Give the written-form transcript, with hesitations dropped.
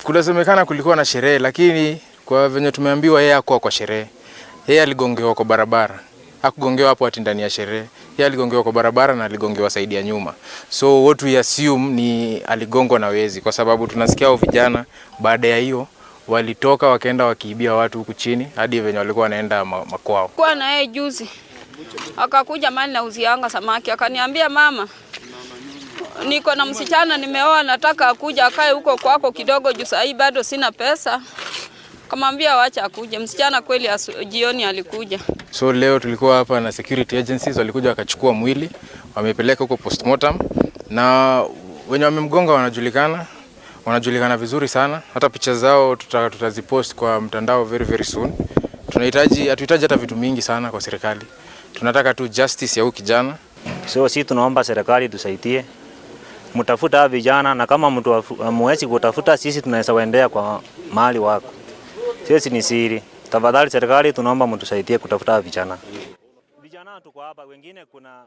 Kunasemekana kulikuwa na sherehe, lakini kwa venye tumeambiwa yeye hakuwa kwa sherehe. Yeye aligongewa kwa barabara, hakugongewa hapo ati ndani ya sherehe. Yeye aligongewa kwa barabara na aligongewa side ya nyuma. So what we assume ni aligongwa na wezi, kwa sababu tunasikia hao vijana baada ya hiyo walitoka wakaenda wakiibia watu huku chini hadi venye walikuwa wanaenda makwao. Kuwa na yeye juzi akakuja mahali nauzianga samaki, akaniambia, "Mama, niko na msichana nimeoa, nataka akuja akae huko kwako kidogo juu sahii bado sina pesa." Kamwambia wacha akuje. Msichana kweli jioni alikuja. So leo tulikuwa hapa na security agencies walikuja wakachukua mwili, wamepeleka huko postmortem, na wenye wamemgonga wanajulikana, wanajulikana vizuri sana. Hata picha zao tutazipost kwa mtandao very very soon. Tunahitaji, hatuhitaji hata vitu mingi sana kwa serikali, tunataka tu justice ya huyu kijana. So si tunaomba serikali tusaidie, mtafuta hawa vijana, na kama mtu hamuwezi kutafuta, sisi tunaweza waendea kwa mahali wako. Sisi ni siri. Tafadhali serikali, tunaomba mtusaidie kutafuta hawa vijana. Vijana tuko hapa, wengine kuna